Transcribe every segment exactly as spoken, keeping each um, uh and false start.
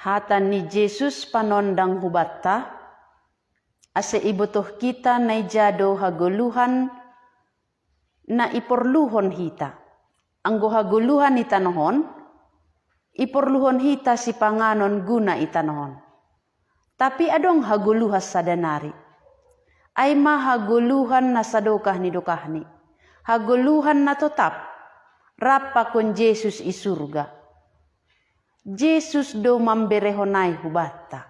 Hata ni Jesus panondang hubanta, ase ibotoh kita na ija do hagoluhan na iporluhon hita. Anggo hagoluhan i tanoh on, iporluhon hita sipanganon guna i tanoh on. Tapi adong hagoluhan sada nari. Ai ma hagoluhan na sadokah ni dokahni. Hagoluhan na totap. Rap pakon Jesus i surga. Jesus do mamberehon ai hubanta.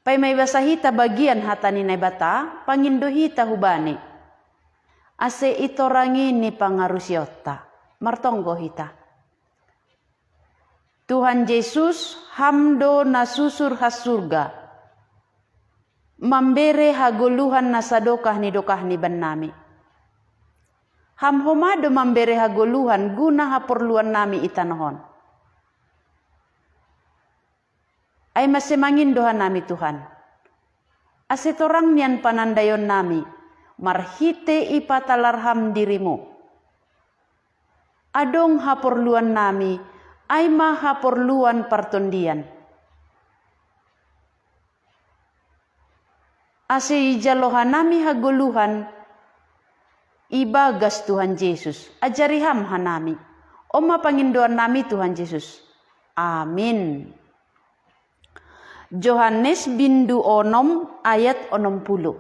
Paima ibasa hita bagian hata ni Naibata, pangindo hita hubani. Ase itorangi ni pangarusionta. Martonggo hita. Tuhan Jesus, Ham do na susur ha surga. Mambere hagoluhan na sadokah ni dokahni bannami. Ham homa do mambere hagoluhan guna haporluannami i tanoh on. Ai mase mangindo hanami Tuhan. Ase torang nian panandaionnami, marhite ipatalar Ham dirimu. Adong haporluannami, ai ma haporluan partondian. Ase ijalo hanami hagoluhan ibagas Tuhan Jesus. Ajari Ham hanami. On ma pangindoannami Tuhan Jesus. Amin. Johannes bindu onom ayat onom puluh.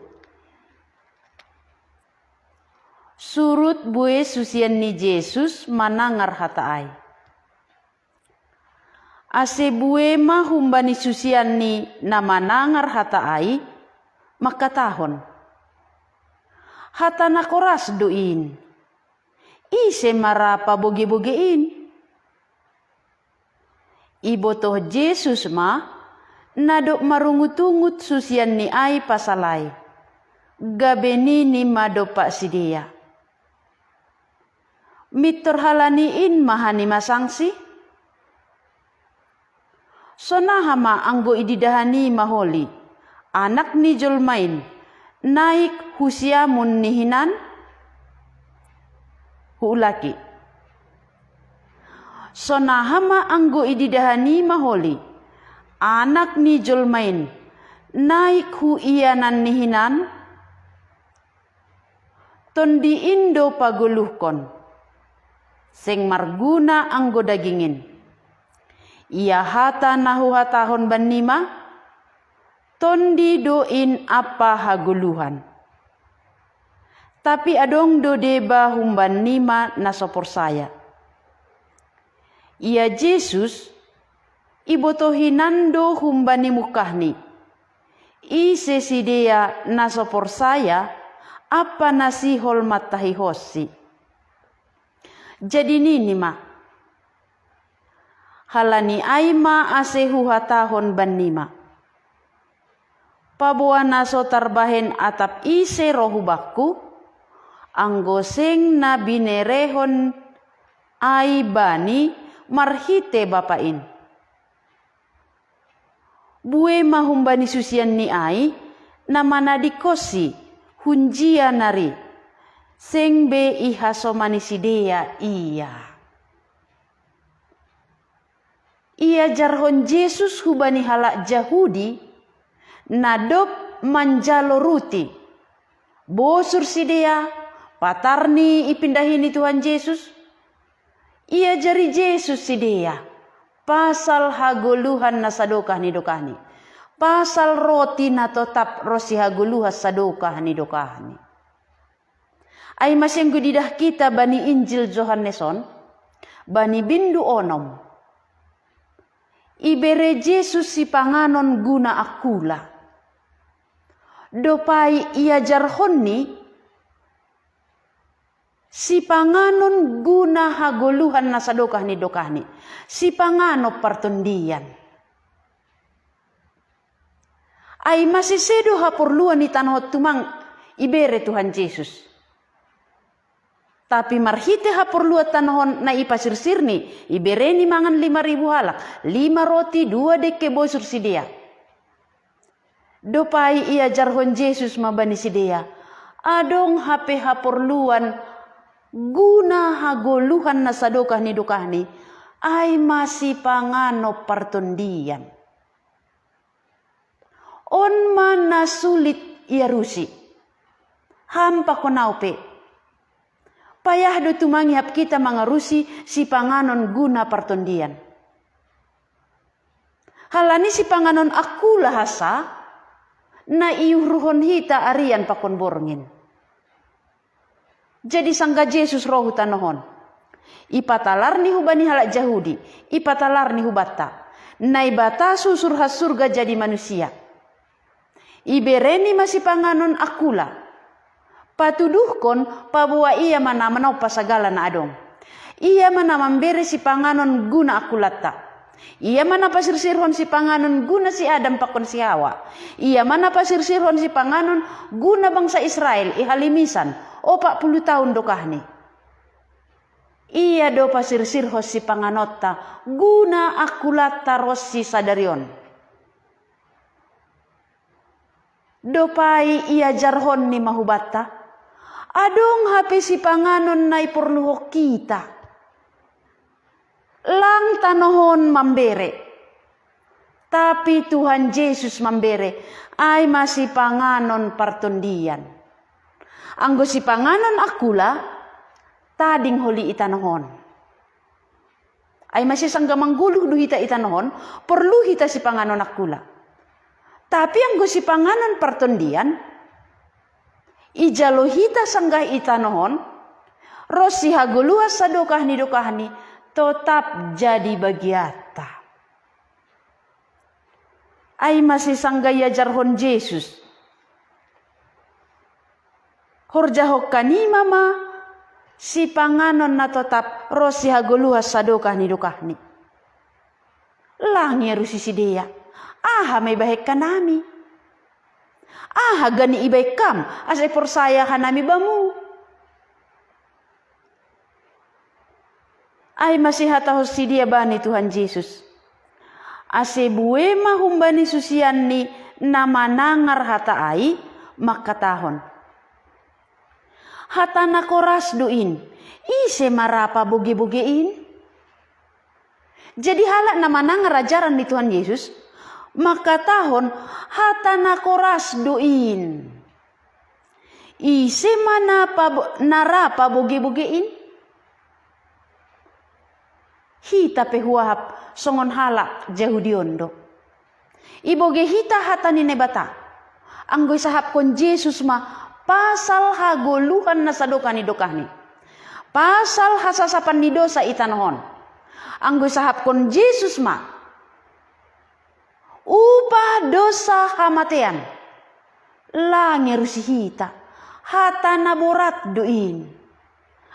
Surut bue susian ni Jesus manangar hata ai. Ase bue ma humbani susianni na manangar hata ai, mangkatahon: Hata na koras do in. Ise ma ra paboge-boge in? Ibotoh Jesus ma, na dob marungut-ungut susianni ai pasal ai. Gabe nini ma dompak sidea: Mintor halani in ma hanima sangsi? Sonaha ma anggo ididah hanima holi, Anak ni jolma in, naik hu siamun ni hinan? Huulaki. Sonaha ma anggo ididah hanima holi, Anak ni jolma in, naik hu ianan ni hinan? Tondi in do pagoluhkon. Seng marguna anggo daging in. Ia hata na huhatahon bannima, tondi do in ampa hagoluhan. Tapi adong do deba humbannima na so porsaya. Ia Jesus, ibotoh hinan do humbani mungkahni, ise sidea na so porsaya ampa na sihol mantahihonsi. Jadi nini ma: Halani ai ma ase huhatahon bannima: Paboa na so tarbahen atap ise ro hu bakku, anggo seng na binerehon ai bani marhite Bapa in. Bue ma humbani susianni ai, na manadingkonsi hunjia nari, seng be ihasomani sidea ia. Iajarhon Jesus hubani halak Jahudi, na dob manjalo ruti. Bosur sidea, patarni ipindahi ni Tuhan Jesus. Iajari Jesus sidea pasal hagoluhan na sadokah ni dokahni, pasal roti na totap ronsi hagoluhan sadokah ni dokahni. Ai mase anggo ididah hita bani Injil Johannes on, bani bindu onom, ibere Jesus sipanganon guna angkula. Dob ai iajarhonni sipanganon guna hagoluhan na sadokah ni dokahni, sipanganon partondian. Ai mase sedo haporluan i tanoh on tumang ibere Tuhan Jesus. Tapi marhite haporluan tanoh on na ipasirsirni, ibereni mangan lima ribu halak, lima roti, dua dengke, bosur sidea. Dob ai iajarhon Jesus ma bani sidea: Adong hape haporluan guna hagoluhan na sadokah ni dokahni, Ai ma sipanganon partondian. On ma na sulit iarusi. Ham pakon au pe. Payah do tumangihap hita mangarusi sipanganon guna partondian. Halani sipanganon akula hasa, na iuhurhon hita arian pakon borngin. Jadi sanggah Jesus ro hu tanoh on, ipatalarni hubani halak Jahudi, ipatalarni hubanta, Naibata susur ha surga jadi manusia. Ibereni ma sipanganon akula. Patuduhkon paboa ia ma na manompa sagala na adong. Ia ma na mambere sipanganon guna akulanta. Ia ma na pasirsirhon sipanganon guna si Adam pakon si Hawa. Ia ma na pasirsirhon sipanganon guna bangsa Israel i halimisan, opat puluh taon dokahni. Ia do pasirsirhon sipanganonta guna akulanta ronsi sadari on. Dob ai iajarhonni ma hubanta, adong hape sipanganon na iporluhon hita. Lang tanoh on mambere. Tapi Tuhan Jesus mambere, ai ma sipanganon partondian. Anggo sipanganon akula, tading holi i tanoh on. Ai ma sanggah manggoluh do hita i tanoh on, porlu hita sipanganon akula. Tapi anggo sipanganon partondian, ijalo hita sanggah i tanoh on, ronsi hagoluhan sadokah ni dokahni, totap jadi bagianta. Ai ma sanggah iajarhon Jesus. Horjahon hanima ma sipanganon na totap ronsi hagoluhan sadokah ni dokahni. Lang iarusi sidea, aha ma ibahen hanami? Aha ganup ibahen ham, ase porsaya hanami bamu? Ai ma sihatahon sidea bani Tuhan Jesus. Ase buei ma humbani susianni na manangar hata ai, mangkatahon, hata na koras do in, ise ma ra paboge-boge in? Jadi halak na manangar ajaran ni Tuhan Jesus, mangkatahon, hata na koras do in. Ise ma na pabo-, na ra paboge-boge in? Hita pe huahap songon halak Jahudi on do. Iboge hita hata ni Naibata. Anggo isahapkon Jesus ma pasal hagoluhan na sadokah ni dokahni. Pasal hasasapan ni dosa i tanoh on. Anggo isahapkon Jesus ma, upah dosa hamatean. Lang iarusi hita. Hata na borat do in.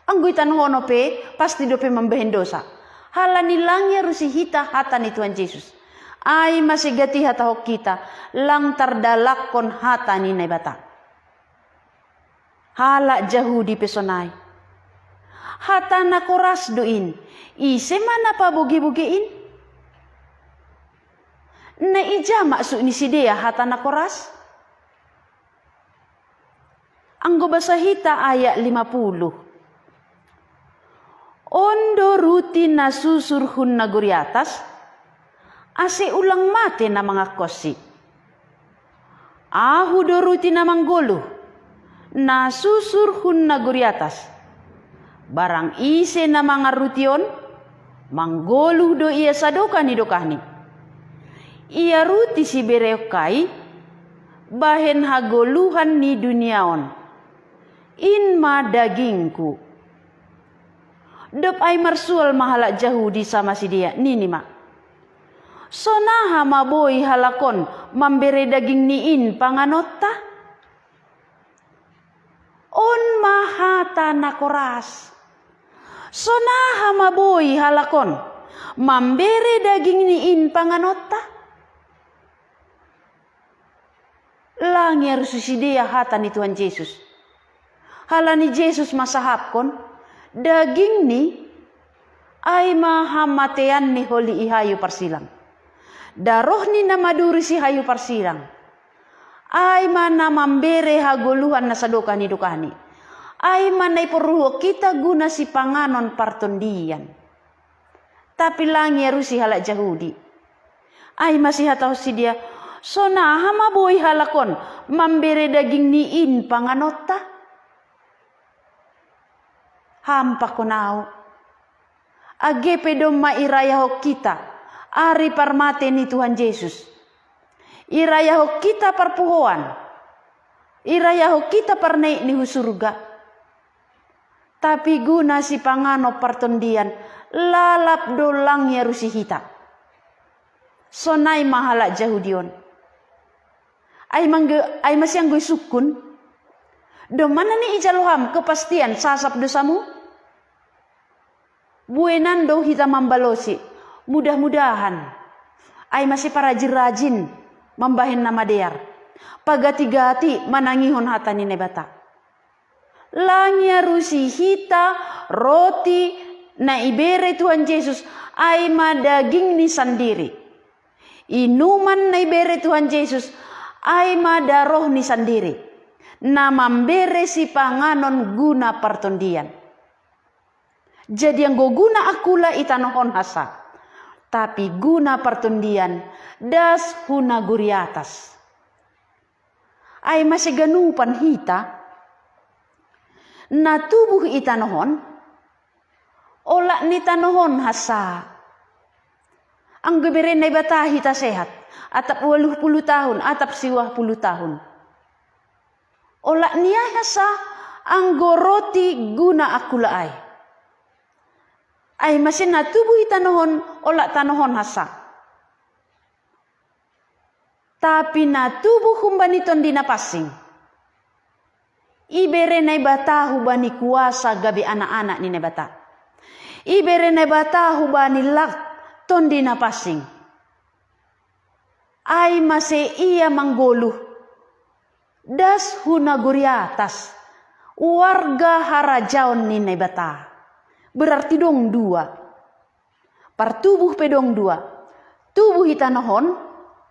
Anggo i tanoh on pe, pasti dope mambahen dosa. Halani lang iarusi hita hata ni Tuhan Jesus. Ai ma sigati hatahon hita, lang tardalakkon hata ni Naibata. Halak Jahudi pe sonai. Hata na koras do in, ise ma na paboge-boge in? Na ija maksud ni sidea hata na koras? Anggo basa hita ayat lima puluh. On do ruti na susur hun nagori atas, ase ulang mate na mangankonsi. Ahu do ruti na manggoluh, na susur hun nagori atas. Barang ise na mangan ruti on, manggoluh do ia sadokah ni dokahni. Ia ruti sibereonku i, bahen hagoluhan ni dunia on. In ma dagingku. Dob ai marsual ma halak Jahudi sama sidea, nini ma, sonaha ma boi halak on mambere dagingni in panganonta? On ma hata na koras. Sonaha ma boi halak on mambere dagingni in panganonta? Lang iarusi sidea hata ni Tuhan Jesus. Halani Jesus ma sahapkon, dagingni ai ma hamateanni holi i hayu parsilang. Darohni na maduri si hayu parsilang. Ai ma na mambere hagoluhan na sadokah ni dokahni. Ai ma na iporluhon hita guna sipanganon partondian. Tapi la ngiarusi halak Jahudi. Ai ma sihatahon sidea, "Sonaha ma boi halak on mambere dagingni in panganonta?" Ham pakon au. Age pe domma irayahon hita ari parmate ni Tuhan Jesus. Irayahon hita parpuhoan. Irayahon hita parnaikni hu surga. Tapi guna sipanganon partondian, lalap do la ngiarusi hita. Sonai ma halak Jahudi on. Ai mangge-, ai masianggo isungkun. Domma na ni ijalo ham kepastian sasap dosamu? Buenan do hita mambalosi. Mudah-mudahan. Ai mase parajin-rajin mambahen na madear. Pagati-gati manangihon hata ni Naibata. La ngiarusi hita roti na ibere Tuhan Jesus, ai ma dagingni sandiri. Inuman na ibere Tuhan Jesus, ai ma darohni sandiri. Na mambere sipanganon guna partondian. Jadi anggo guna akula itanohon hansa. Tapi guna partondian das hu nagori atas. Ai mase ganupan hita, na tubuh itanohon, olat ni tanohon hansa. Anggo ibere Naibata hita sehat, atap ualuh puluh tahun, atap siualuh puluh tahun. Olat ni ai hansa anggo roti guna akula ai. Ai mase na tubuh itanohon, olat tanohon hansa. Tapi na tubuh humbani Tondi Napansing. Ibere Naibata hubani kuasa gabe anak-anak ni Naibata. Ibere Naibata hubani lak Tondi Napansing. Ai mase ia manggoluh. Das hu nagori atas. Warga harajaon ni Naibata. Berarti dong dua. Partubuh pe dong dua. Tubuh itanohon,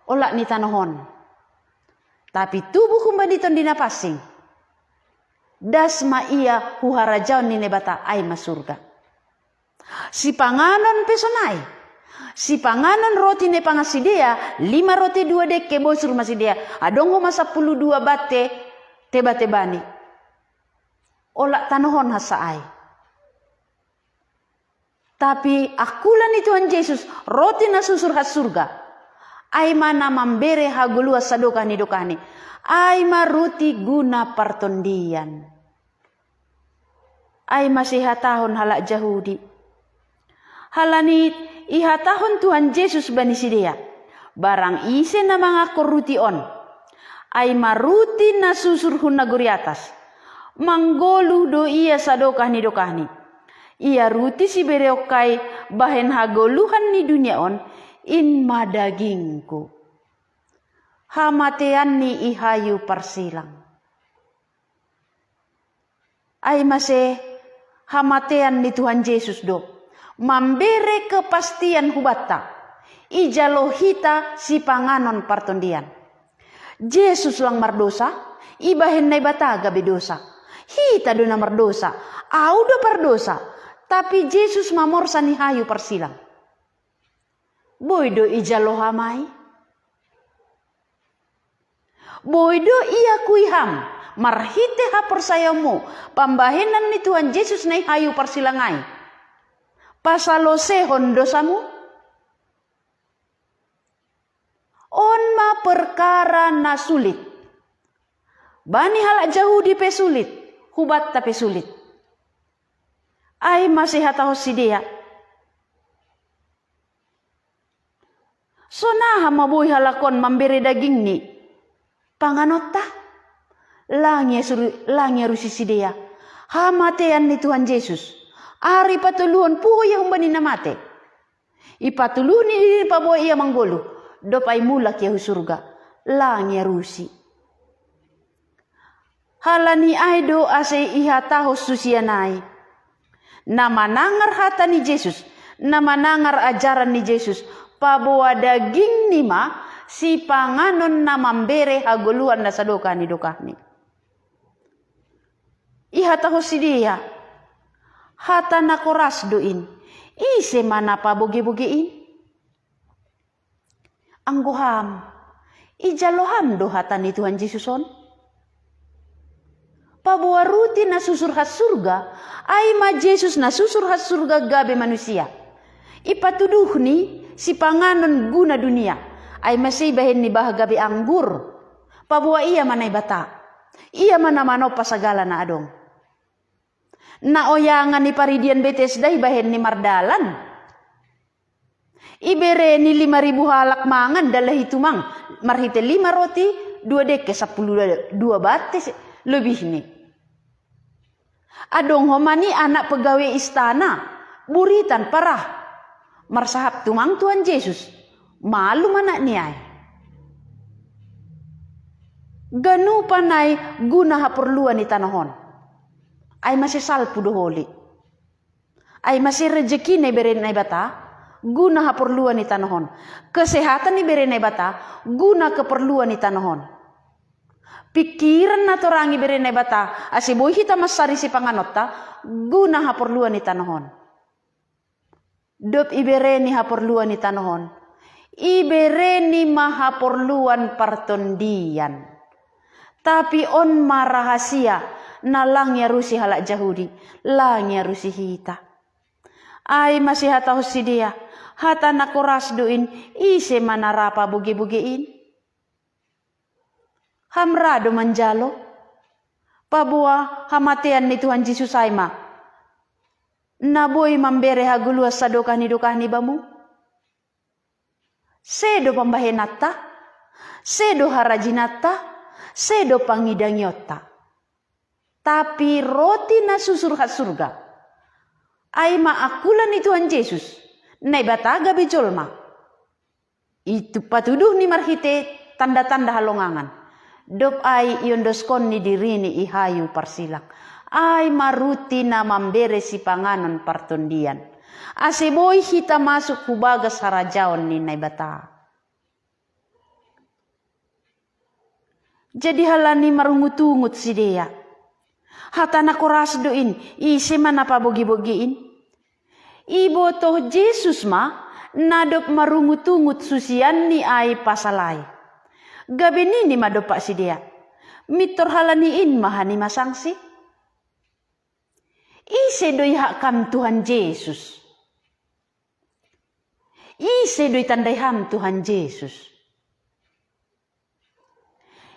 olat ni tanohon. Tapi tubuh humbani Tondi Napansing. Das ma ia hu harajaon ni Naibata, ai ma surga. Sipanganon pe sonai. Sipanganon roti na ipangan sidea, lima roti dua dengke, bosur ma sidea. Adong homa sampulu dua bante teba-tebani. Olat tanohon hansa ai. Tapi akula ni Tuhan Jesus, roti na susur han surga. Ai ma na mambere hagoluhan sadokah ni dokahni. Ai ma roti guna partondian. Ai mase hatahon halak Jahudi. Halani ihatahon Tuhan Jesus bani sidea, barang ise na mangankon ruti on, ai ma ruti na susur hu nagori atas, manggoluh do ia sadokah ni dokahni. Ia ruti sibereonku ai bahen hagoluhan ni dunia on, in ma dagingku. Hamateanni i hayu parsilang. Ai mase hamatean ni Tuhan Jesus do mambere kepastian hubanta, ijalo hita sipanganon partondian. Jesus lang mardosa, ibahen Naibata gabe dosa. Hita do na mardosa, au do pardosa, tapi Jesus mamorsan i hayu parsilang. Boi do ijalo ham ai? Boi do iakui ham marhite haporsayaonmu pambahenan ni Tuhan Jesus na i hayu parsilang ai, pasalosehon dosamu? On ma perkara na sulit. Bani halak Jahudi pe sulit, hubanta pe sulit. Ai mase hatahon sidea, sonaha ma boi halak on mambere dagingni panganonta? La ngiasuri-, la ngiarusi sidea hamatean ni Tuhan Jesus. Ari patoluhon puho ia humbani na mate. Ipatuluhni diri paboa ia manggoluh, dob ai mulak ia hu surga. La ngiarusi. Halani ai do ase ihatahon susian ai, na manangar hata ni Jesus, na manangar ajaran ni Jesus, paboa dagingni ma sipanganon na mambere hagoluhan na sadokah ni dokahni. Ihatahon sidea, hata na koras do in. Ise ma na paboge-boge in? Anggo ham, ijalo ham do hata ni Tuhan Jesus on? Paboa ruti na susur has surga, ai ma Jesus na susur has surga gabe manusia. Ipatuduhni sipanganon guna dunia, ai ma sei ibahen ni bah gabe anggur. Paboa ia ma Naibata, ia ma na manompa sagala na adong. Na oyangan i paridian Betesda ibahen ni mardalan. Ibere ni lima ribu halak mangan dalahi tumang, marhite lima roti, dua dengke sampulu dua bate lebihni. Adong homa ni anak pegawai istana, buritan parah. Marsahap tumang Tuhan Jesus, malum anakni ai. Ganupan ai guna haporluan ni tanoh on. Ai ma sei salpu do holi. Ai ma sei rejeki na ibere Naibata guna haporluan ni tanoh on. Kesehatan ibere Naibata guna keperluan ni tanoh on. Pikiran na torang ibere Naibata ase boi hita mansari sipanganonta guna haporluan ni tanoh on. Dob ibereni haporluan ni tanoh on, ibereni ma haporluan partondian. Tapi on ma rahasia na lang iarusi halak Jahudi, lang iarusi hita. Ai ma sihatahon sidea, hata na koras do in, ise ma na ra paboge-boge in? Ham ra do manjalo? Paboa hamatean ni Tuhan Jesus ai ma na boi mambere hagoluhan sadokah ni dokahni bamu? Sedo pambahenanta, sedo harajinanta, sedo pangidangionta. Tapi roti na susur ha surga, ai ma angkulan ni Tuhan Jesus, Naibata gabe jolma. Itu patuduhni marhite tanda-tanda halongangan. Dob ai iondoskon ni dirini i hayu parsilang. Ai ma ruti na mambere sipanganon partondian. Ase boi hita masuk hu bagas harajaon ni Naibata. Jadi halani marungut-ungut sidea. Hata na koras do in, ise ma na pabogi-bogi in? Ibotoh Jesus ma na dob marungut-ungut susianni ai pasal ai. Gabe nini ma dompak sidea, mintor halani in ma hanima sangsi? Ise do ihak kam Tuhan Jesus? Ise do itandai ham Tuhan Jesus?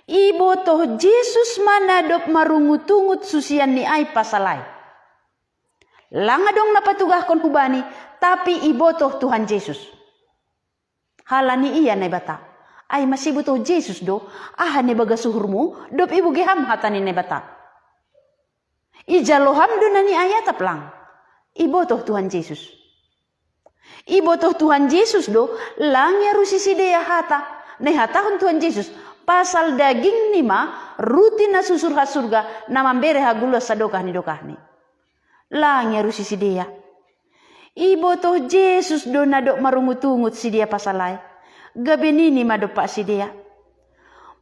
Ibotoh Jesus ma na dob marungut-ungut susianni ai pasal ai. Lang adong na patugahkon hubani, tapi ibotoh Tuhan Jesus. Halani ia Naibata. Ai masibotoh Jesus do, aha na ibagas uhurmu, dob ibogei ham hata ni Naibata. Ijalo ham do na nian ai atap lang? Ibotoh Tuhan Jesus. Ibotoh Tuhan Jesus do, lang iarusi sidea hata na ihatahon Tuhan Jesus, pasal dagingni ma ruti na susur ha surga na mambere hagoluhan sadokah ni dokahni. Lang iarusi sidea. Ibotoh Jesus do na dob marungut-ungut sidea pasal ai. Gabe nini ma dompak sidea,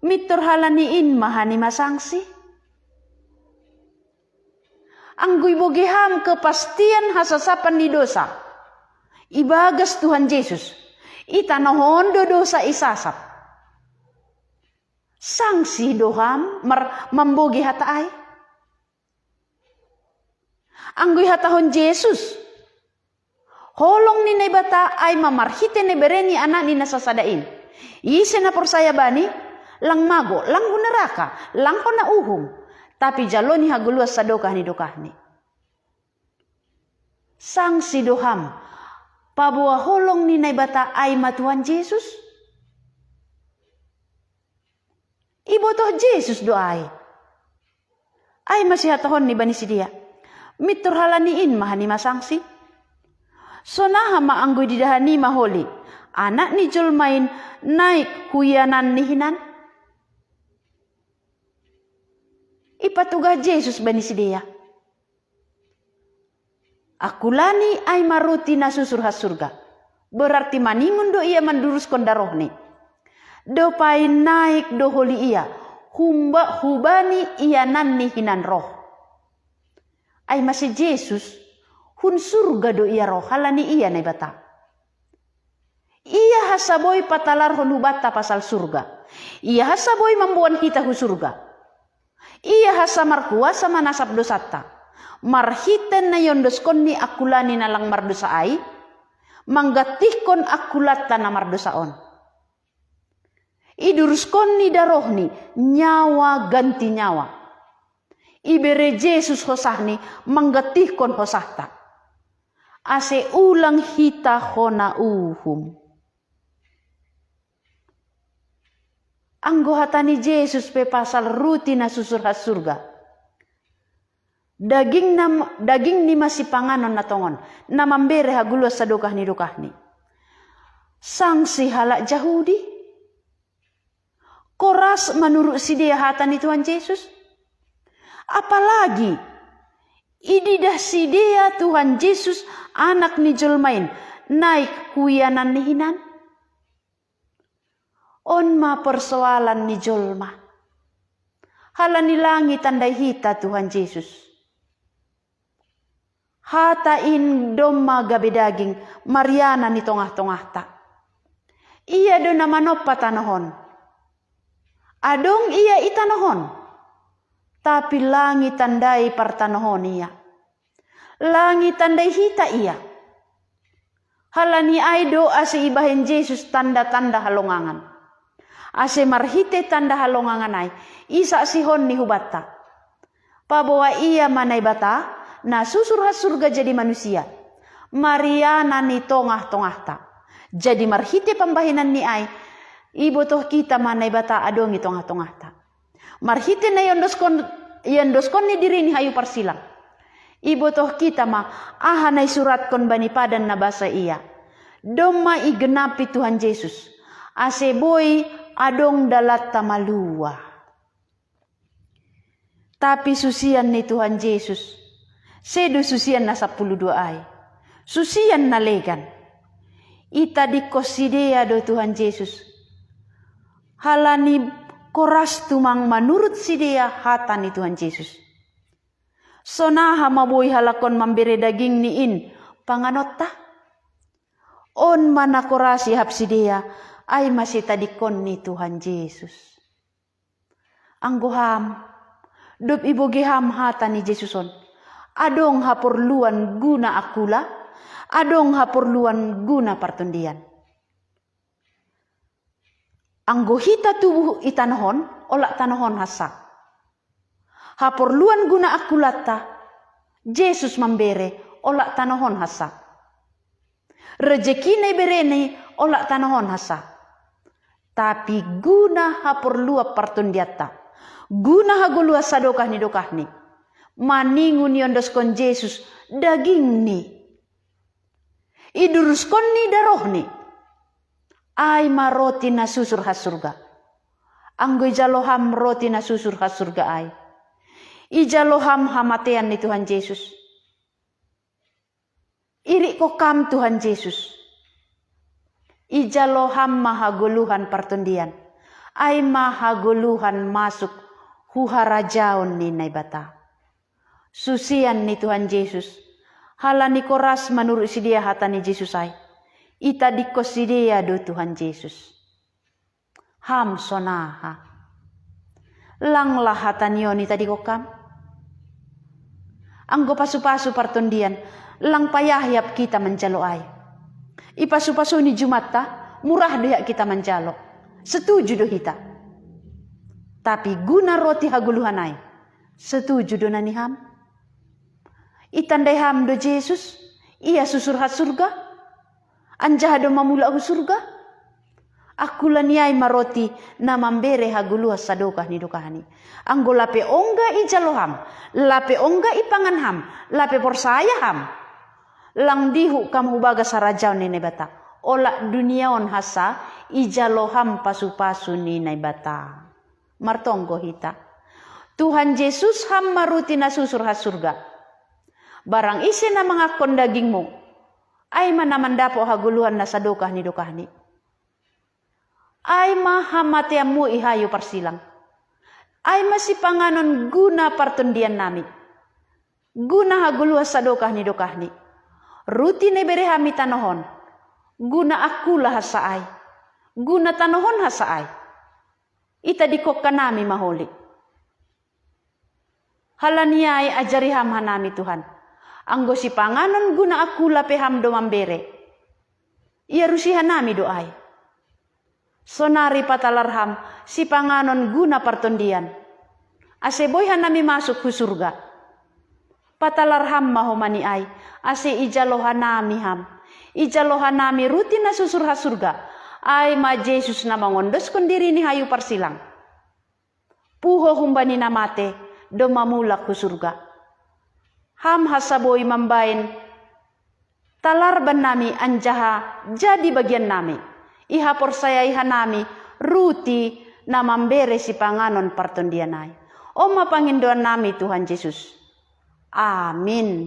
mintor halani in ma hanima sangsi? Anggo ibogei ham kepastian hasasapan ni dosa ibagas Tuhan Jesus, i tanoh on do dosa isasap. Sangsi do ham mar-, mambogei hata ai? Anggo ihatahon Jesus, holong ni Naibata ai ma marhite na ibereni Anakni na sasada in. Ise na porsaya Bani, lang mago, lang hu neraka, lang hona uhum, tapi jaloni hagoluhan sadokah ni dokahni. Sangsi do ham, paboa holong ni Naibata ai ma Tuhan Jesus? Ibotoh Jesus do ai. Ai ma sihatahonni bani sidea, mintor halani in ma hanima sangsi? Sonaha ma anggo ididah hanima holi Anak ni jolma in naik hu iananni hinan? Ipatugah Jesus bani sidea, angkulani ai ma ruti na susur ha surga. Berarti maningon do ia manduruskon darohni. Dob ai naik do holi ia, humba-, hubani iananni hinan roh. Ai mase Jesus, Hun surga do ia roh, halani ia Naibata. Ia hasaboi patalarhon hubata pasal surga. Ia hasaboi mamboan hita hu surga. Ia hasamar kuasa manasap dosata. Marhiten na iondoskon ni akulani na lang mardosa ai, manggatihkon akulata na mardosa on. Iduruskon ni darohni nyawa ganti nyawa. Ibere Jesus hosahni manggatihkon hosahta. Ase ulang hita hona uhum. Anggo hata ni Jesus pe pasal ruti na susur has surga. Daging na, daging ni masipanganon na tongon, na mambere hagoluhan sadokah ni dokahni. Sangsi halak Jahudi. Koras manurut sidea hata ni Tuhan Jesus. Apalagi ididah sidea Tuhan Jesus anak ni jolma in naik huianan ni hinan. On ma persoalan ni jolma. Halani lang itandai hita Tuhan Jesus. Hata in domma gabe daging marianan i tongah-tongahta. Ia do na manompa tanoh on. Adong ia i tanoh on. Tapi lang itandai partanohon ia. Lang itandai hita ia. Halani ai do ase ibahen Jesus tanda-tanda halongangan. Ase marhite tanda halongangan ai, isaksihon ni hubanta. Paboa ia ma Naibata, na susur has surga jadi manusia. Marianan i tongah-tongahta. Jadi marhite pambahenan ni ai, ibotoh kita ma Naibata adong i tongah-tongahta. Marhite na iondoskon, iondoskon ni dirini hayu parsilang. Ibotoh kita ma, aha na isuratkon bani padan na basa ia. Domma igenapi Tuhan Jesus. Ase boi adong dalanta malua. Tapi susian ni Tuhan Jesus. Sedo susian na sapuluh dua ai. Susian na legan. Itadingkon sidea do Tuhan Jesus. Halani koras tumang manurut sidea hata ni Tuhan Jesus. Sonaha ma boi halak on mambere dagingni in panganonta. On ma na koras ihap sidea, ai ma sitadingkon ni Tuhan Jesus. Anggo ham, dob ibogei ham hata ni Jesus on. Adong haporluan guna angkula, adong haporluan guna partondian. Anggo hita tubuh i tanoh on, olat tanoh on hansa. Haporluan guna angkulanta, Jesus mambere, olat tanoh on hansa. Rejeki na ibereni, olat tanoh on hansa. Tapi guna haporluan partondianta, guna hagoluhan sadokah ni dokahni. Maningon iondoskon Jesus dagingni. Iduruskon ni darohni. Ai ma roti na susur has surga. Anggo ijalo ham roti na susur has surga ai. Ijalo ham hamatean ni Tuhan Jesus. Irikkon ham Tuhan Jesus. Ijalo ham ma hagoluhan partondian. Ai ma hagoluhan masuk hu harajaon ni Naibata. Susian ni Tuhan Jesus. Halani koras manurut sidea hata ni Jesus ai. Itadingkon sidea do Tuhan Jesus. Ham sonaha. Langlah hata ni on itadingkon ham. Anggo pasu-pasu partondian, lang payah ihap kita manjalo ai. I pasu-pasu ni Jumatta, murah do ihap kita manjalo. Setuju do hita. Tapi guna roti hagoluhan ai. Setuju do na ni ham. Itandai ham do Jesus, ia susur has surga. Anjaha do mamulak hu surga. Angkula ni ai ma roti na mambere hagoluhan sadokah ni dokahni. Anggo lape ongga ijalo ham, lape ongga ipangan ham, lape porsaya ham. Lang dihut kam hu bagas harajaon ni Naibata. Olat dunia on hansa ijalo ham pasu-pasu ni Naibata. Martonggo hita. Tuhan Jesus ham ma roti na susur has surga. Barang ise na mangankon dagingmu, ai ma na mandapot hagoluhan na sadokah ni dokahni. Ai ma hamateanmu i hayu parsilang. Ai ma sipanganon guna partondiannami. Guna hagoluhan sadokah ni dokahni. Ruti na ibere ham i tanoh on, guna angkula hansa ai, guna tanoh on hansa ai. Itadingkon hanami ma holi. Halani ai ajari ham hanami Tuhan. Anggo sipanganon guna angkula pe ham do mambere, iarusi hanami do ai. Sonari patalar ham sipanganon guna partondian, ase boi hanami masuk hu surga. Patalar ham ma homani ai, ase ijalo hanami ham. Ijalo hanami ruti na susur ha surga, ai ma Jesus na mangondoskon diri ni hayu parsilang. Puho humbani na mate, domma mulak hu surga. Ham hansa boi mambaen talar bannami anjaha jadi bagiannami. Ihaporsayahi hanami ruti na mambere sipanganon partondian ai. On ma pangindoannami Tuhan Jesus. Amin.